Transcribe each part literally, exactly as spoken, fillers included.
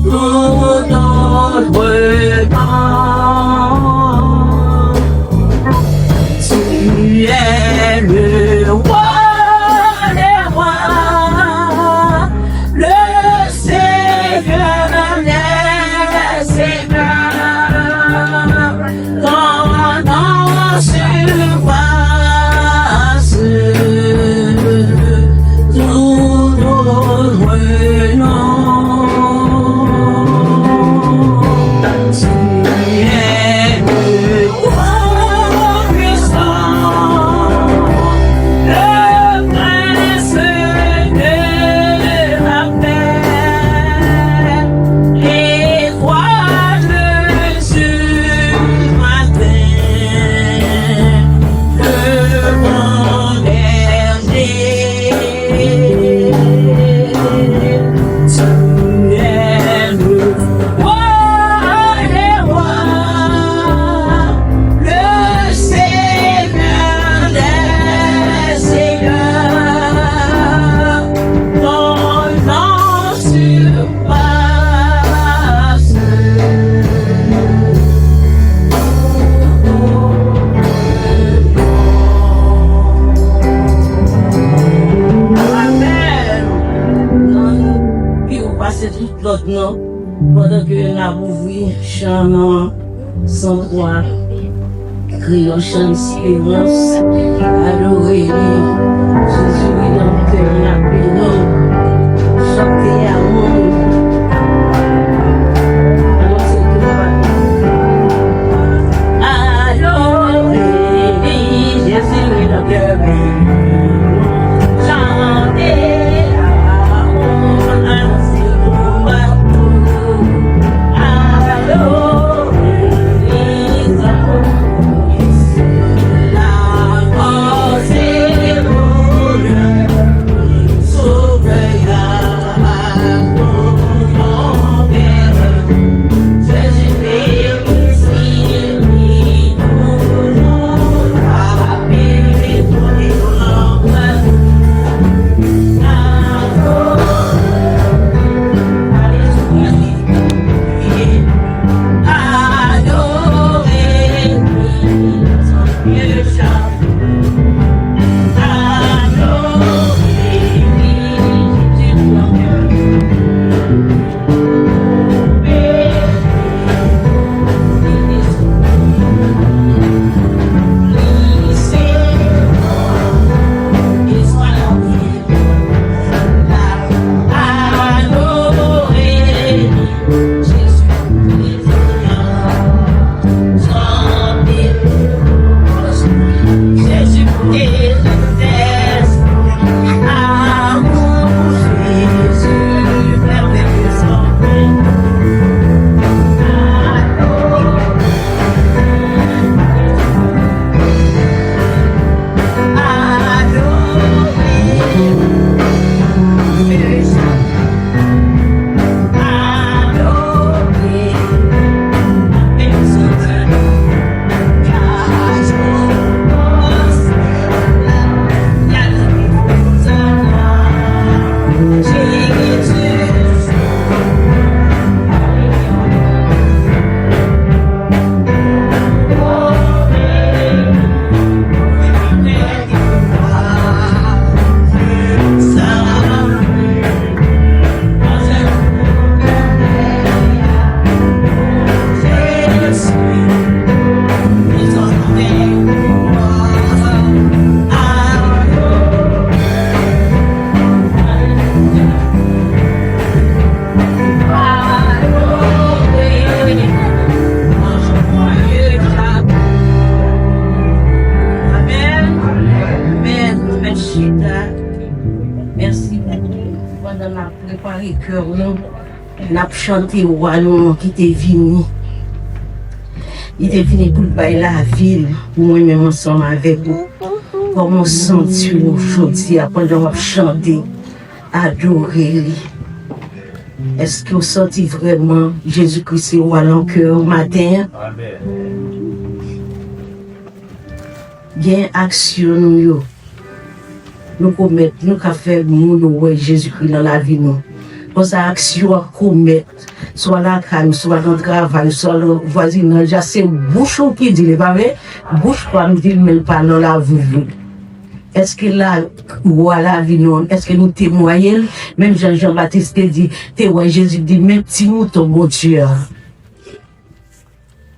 Tout notre temps, tu es le roi des rois. Lòt non, pandan ke n ap ouvri chan nan san twa, Kreyòl Chan Esperans, adore li. Jezi wi nan kè n ap beni. Chante a moun. Alò se tou pa. Adore li, Jezi wi nan kè m. Chante a moun. Amèn. Amèn. Nou mèt chita. Mèsi pou pandan n ap prepare kè nou, n ap chante wa nou an ki te vini. Li te vini pou l bay lavi l pou mwen menm ansanm avèk ou. Kòman w santi w jodi a pandan w ap chante, adore li? Èske w santi vrèman Jezikri se wa nan kè w maten an? Amèn. Gen aksyon nou yo nou komèt, nou ka fè moun wè Jezikri nan lavi nou. Konsa aksyon w komèt, swa lakay ou, swa nan travay ou, swa nan vwazinaj la, se bouch ou ki di l, e pa vre? Bouch pa m di l, men l pa nan lavi w. Èske la, wa lavi nou an, èske nou temwaye l? Menm jan Jan Batis te di, te wè Jezi, di, men ti mouton Bondye a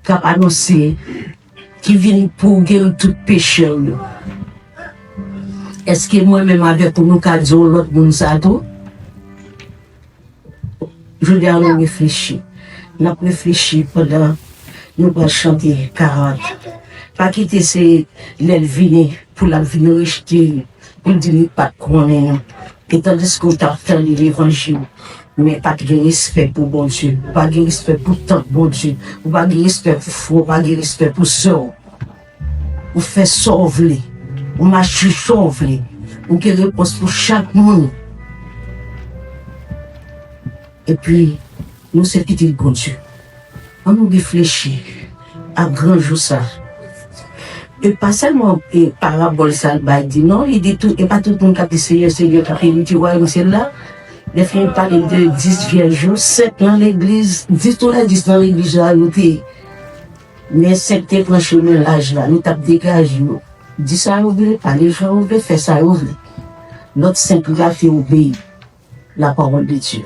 k ap anonse, ki vin pou geri tout peche l yo. Èske mwen menm avèk ou, nou ka di yon lòt moun sa tou? Jodi a, nou reflechi. N ap reflechi pandan nou pral chante karant. Pa kite se lè l vini pou l ap vin rejte li, pou l di li pa t konnen nou. E tandiske w t ap tande levanjil, men pa t gen respè pou Bondye, ou pa gen respè pou tant Bondye, ou pa gen respè pou frè, ou pa gen respè pou sè w. Ou fè sa w vle, ou mache jan w vle, ou gen repons pou chak moun. Epi, nou se pitit Bondye. Ann nou reflechi a gran jou sa. E pa sèlman, e, parabòl sa l bay di non, li di tou, e pa tout moun k ap di Senyè, Senyè, k ap erite wayòm syèl la. Lè fini pale de dis vyèj yo, sèt nan legliz, dis tou lè dis nan legliz la yo te ye. Men sèt te pran chemen laj la, yo t ap degaje yo. Di sa yo vle, pale jan yo vle, fè sa yo vle. Lòt sèt yo rate obeyi la parole de Dieu.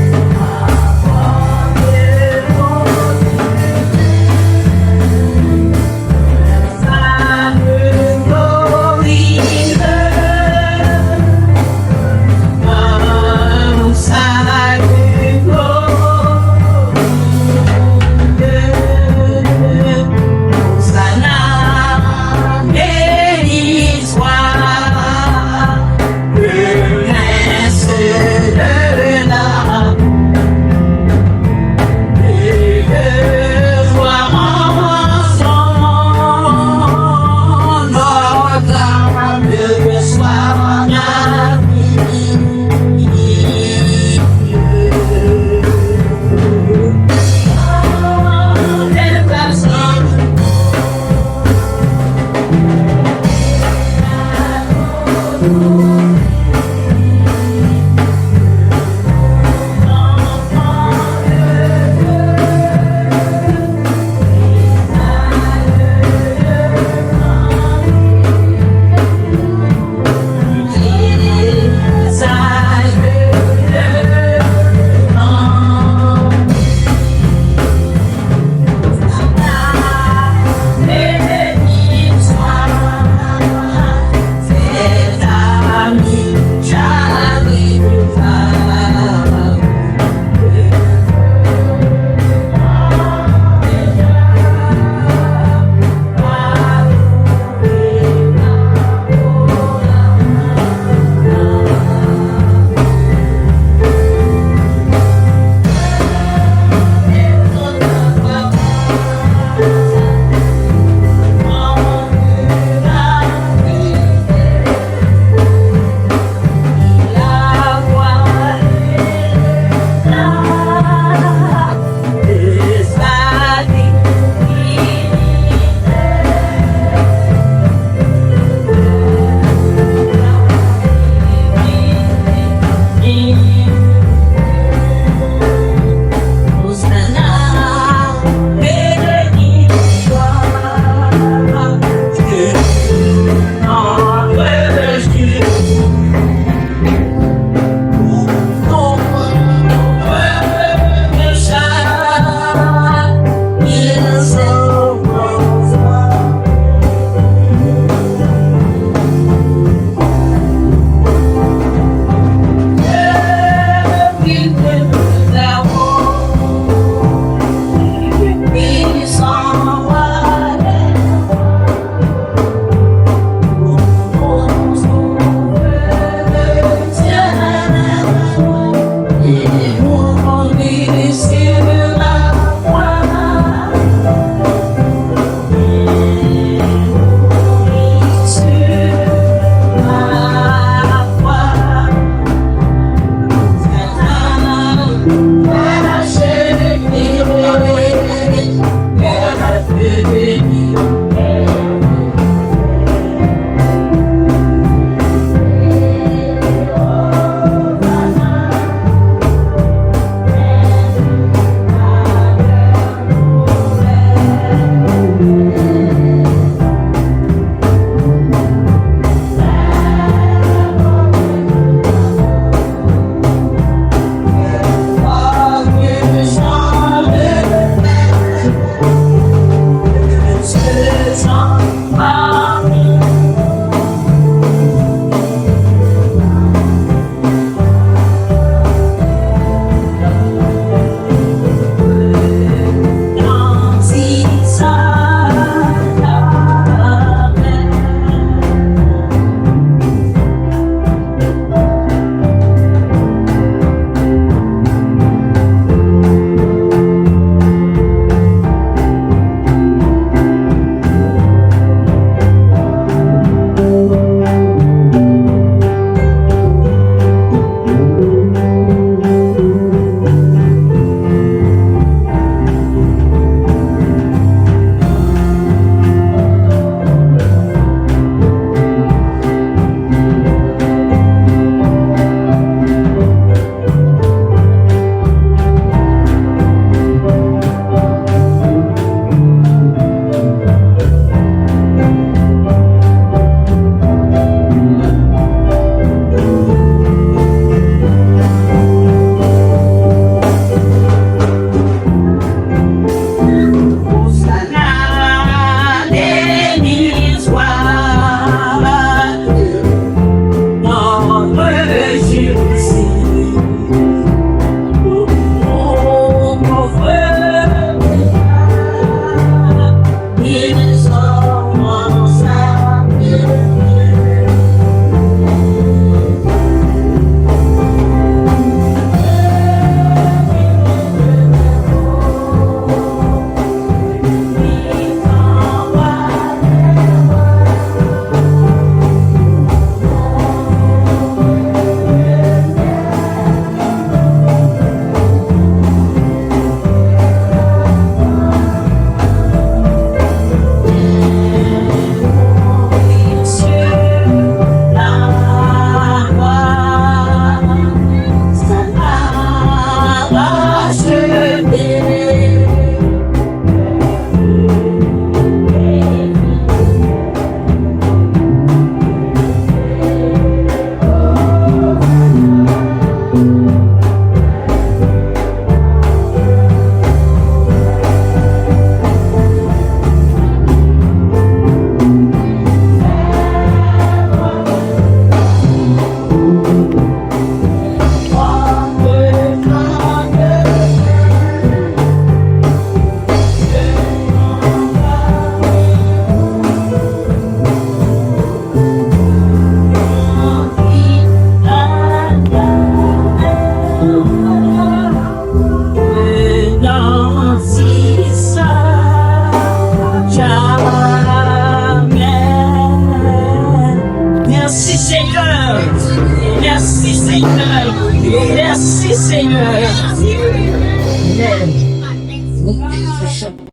Mèsi, Senyè. Mèsi, Senyè. Amèn.